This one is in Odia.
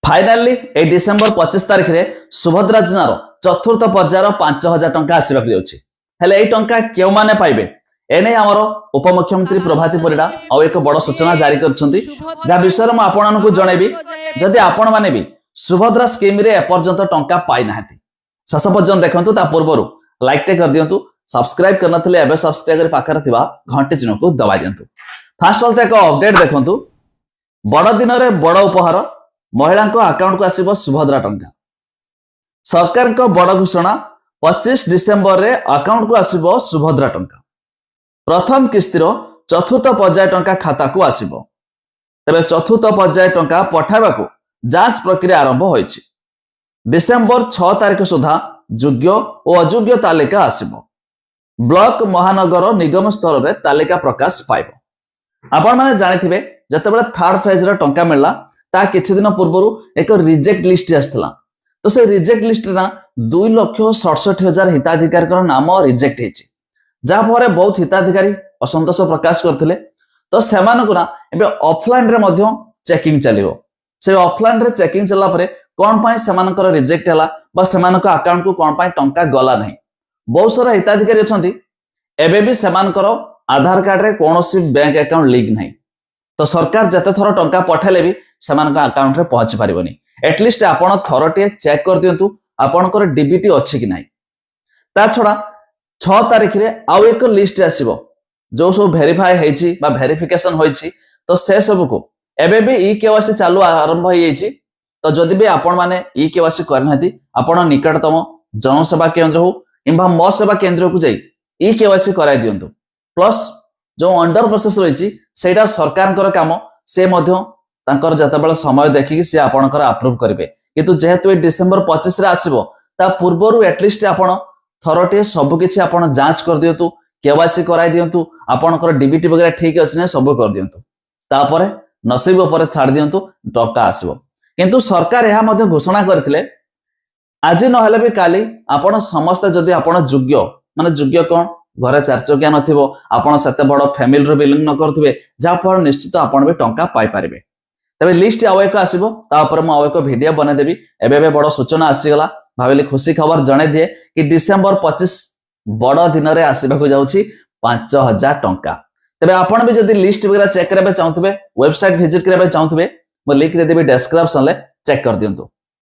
ଫାଇନାଲି ଏଇ ଡିସେମ୍ବର 25 ତାରିଖରେ ସୁଭଦ୍ରା ଯୋଜନାର ଚତୁର୍ଥ ପର୍ଯ୍ୟାୟର 5000 ଟଙ୍କା ଆସିବାକୁ ଯାଉଛି। ହେଲେ ଏଇ ଟଙ୍କା କେଉଁମାନେ ପାଇବେ, ଏନେଇ ଆମର ଉପମୁଖ୍ୟମନ୍ତ୍ରୀ ପ୍ରଭାତୀ ପରିଡ଼ା ଆଉ ଏକ ବଡ଼ ସୂଚନା ଜାରି କରିଛନ୍ତି, ଯାହା ବିଷୟରେ ମୁଁ ଆପଣମାନଙ୍କୁ ଜଣେଇବି। ଯଦି ଆପଣମାନେ ବି ସୁଭଦ୍ରା ସ୍କିମରେ ଏପର୍ଯ୍ୟନ୍ତ ଟଙ୍କା ପାଇନାହାନ୍ତି, ଶେଷ ପର୍ଯ୍ୟନ୍ତ ଦେଖନ୍ତୁ। ତା ପୂର୍ବରୁ ଲାଇକଟେ କରିଦିଅନ୍ତୁ, ସବସ୍କ୍ରାଇବ କରିନଥିଲେ ଏବେ ସବସ୍କ୍ରାଇବ କରି ପାଖରେ ଥିବା ଘଣ୍ଟି ଚିହ୍ନକୁ ଦବାଇ ଦିଅନ୍ତୁ। ଫାଷ୍ଟ ଅଲ୍ ତ ଏକ ଅପଡେଟ୍ ଦେଖନ୍ତୁ। ବଡ଼ ଦିନରେ ବଡ଼ ଉପହାର, ମହିଳାଙ୍କ ଆକାଉଣ୍ଟକୁ ଆସିବ ସୁଭଦ୍ରା ଟଙ୍କା। ସରକାରଙ୍କ ବଡ଼ ଘୋଷଣା, 25 ଡିସେମ୍ବରରେ ଆକାଉଣ୍ଟକୁ ଆସିବ ସୁଭଦ୍ରା ଟଙ୍କା। ପ୍ରଥମ କିସ୍ତିର ଚତୁର୍ଥ ପର୍ଯ୍ୟାୟ ଟଙ୍କା ଖାତାକୁ ଆସିବ। ତେବେ ଚତୁର୍ଥ ପର୍ଯ୍ୟାୟ ଟଙ୍କା ପଠାଇବାକୁ ଯାଞ୍ଚ ପ୍ରକ୍ରିୟା ଆରମ୍ଭ ହୋଇଛି। ଡିସେମ୍ବର 6 ତାରିଖ ସୁଦ୍ଧା ଯୋଗ୍ୟ ଓ ଅଯୋଗ୍ୟ ତାଲିକା ଆସିବ। ବ୍ଲକ, ମହାନଗର ନିଗମ ସ୍ତରରେ ତାଲିକା ପ୍ରକାଶ ପାଇବ। ଆପଣମାନେ ଜାଣିଥିବେ, ଯେତେବେଳେ ଥାର୍ଡ ଫେଜର ଟଙ୍କା ମିଳିଲା, ତା କିଛି ଦିନ ପୂର୍ବରୁ ଏକ ରିଜେକ୍ଟ ଲିଷ୍ଟ ଆସିଥିଲା। ତ ସେ ରିଜେକ୍ଟ ଲିଷ୍ଟରେ ନା 2,67,000 ହିତାଧିକାରୀଙ୍କର ନାମ ରିଜେକ୍ଟ ହେଇଛି, ଯାହା ଫଳରେ ବହୁତ ହିତାଧିକାରୀ ଅସନ୍ତୋଷ ପ୍ରକାଶ କରିଥିଲେ। ତ ସେମାନଙ୍କୁ ନା ଏବେ ଅଫଲାଇନରେ ମଧ୍ୟ ଚେକିଂ ଚାଲିବ। ସେ ଅଫଲାଇନରେ ଚେକିଂ ଚାଲିଲା ପରେ କଣ ପାଇଁ ସେମାନଙ୍କର ରିଜେକ୍ଟ ହେଲା ବା ସେମାନଙ୍କ ଆକାଉଣ୍ଟକୁ କଣ ପାଇଁ ଟଙ୍କା ଗଲା ନାହିଁ। ବହୁତ ସାରା ହିତାଧିକାରୀ ଅଛନ୍ତି, ଏବେ ବି ସେମାନଙ୍କର ଆଧାର କାର୍ଡରେ କୌଣସି ବ୍ୟାଙ୍କ ଆକାଉଣ୍ଟ ଲିଙ୍କ ନାହିଁ। ତ ସରକାର ଯେତେ ଥର ଟଙ୍କା ପଠାଇଲେ ବି ସେମାନଙ୍କ ଆକାଉଣ୍ଟରେ ପହଞ୍ଚି ପାରିବନି। ଆଟଲିଷ୍ଟ ଆପଣ ଥରଟିଏ ଚେକ୍ କରିଦିଅନ୍ତୁ, ଆପଣଙ୍କର ଡିବିଟି ଅଛି କି ନାହିଁ। ତା ଛଡା 6 ତାରିଖରେ ଆଉ ଏକ ଲିଷ୍ଟ ଆସିବ, ଯୋଉ ସବୁ ଭେରିଫାଏ ହେଇଛି ବା ଭେରିଫିକେସନ ହୋଇଛି। ତ ସେ ସବୁକୁ ଏବେ ବି ଇ କେୱାଇସି ଚାଲୁ ଆରମ୍ଭ ହେଇଯାଇଛି। ତ ଯଦି ବି ଆପଣମାନେ ଇ କେୱାଇସି କରିନାହାନ୍ତି, ଆପଣ ନିକଟତମ ଜନସେବା କେନ୍ଦ୍ର ହଉ କିମ୍ବା ମୋ ସେବା କେନ୍ଦ୍ରକୁ ଯାଇ ଇ କେୱାଇସି କରାଇ ଦିଅନ୍ତୁ। ପ୍ଲସ୍ ଯୋଉ ଅଣ୍ଡର ପ୍ରୋସେସ ରହିଛି, ସେଇଟା ସରକାରଙ୍କର କାମ। ସେ ମଧ୍ୟ ତାଙ୍କର ଯେତେବେଳେ ସମୟ ଦେଖିକି ସେ ଆପଣଙ୍କର ଆପ୍ରୁଭ କରିବେ। କିନ୍ତୁ ଯେହେତୁ ଏଇ ଡିସେମ୍ବର 25ରେ ଆସିବ, ତା ପୂର୍ବରୁ ଆଟଲିଷ୍ଟ ଆପଣ ଥରଟିଏ ସବୁ କିଛି ଆପଣ ଯାଞ୍ଚ କରିଦିଅନ୍ତୁ, କେୱାଇସି କରାଇ ଦିଅନ୍ତୁ, ଆପଣଙ୍କର ଡିବିଟି ବଗେରା ଠିକ ଅଛି ନା ସବୁ କରିଦିଅନ୍ତୁ। ତାପରେ ନସିବ ଉପରେ ଛାଡ଼ି ଦିଅନ୍ତୁ, ଟଙ୍କା ଆସିବ। କିନ୍ତୁ ସରକାର ଏହା ମଧ୍ୟ ଘୋଷଣା କରିଥିଲେ, ଆଜି ନହେଲେ ବି କାଲି ଆପଣ ସମସ୍ତେ, ଯଦି ଆପଣ ଯୋଗ୍ୟ, ମାନେ ଯୋଗ୍ୟ କଣ, ଘରେ ଚାରିଚକିଆ ନଥିବ, ଆପଣ ସେତେ ବଡ ଫ୍ୟାମିଲିରୁ ବିଲଙ୍ଗ ନ କରୁଥିବେ, ଯାହାଫଳରେ ନିଶ୍ଚିତ ଆପଣ ବି ଟଙ୍କା ପାଇପାରିବେ। ତେବେ ଲିଷ୍ଟ ଆଉ ଏକ ଆସିବ, ତା ଉପରେ ମୁଁ ଆଉ ଏକ ଭିଡିଓ ବନେଇଦେବି। ଏବେ ଏବେ ବଡ ସୂଚନା ଆସିଗଲା, ଭାବିଲି ଖୁସି ଖବର ଜଣେଇ ଦିଏ କି ଡିସେମ୍ବର 25 ବଡ ଦିନରେ ଆସିବାକୁ ଯାଉଛି 5000 ଟଙ୍କା। ତେବେ ଆପଣ ବି ଯଦି ଲିଷ୍ଟ ବଗେରା ଚେକ୍ କରିବା ପାଇଁ ଚାହୁଁଥିବେ, ୱେବସାଇଟ ଭିଜିଟ କରିବା ପାଇଁ ଚାହୁଁଥିବେ, ମୁଁ ଲିଙ୍କ ଦେଇଦେବି ଡେସ୍କ୍ରିପସନରେ, ଚେକ୍ କରିଦିଅନ୍ତୁ।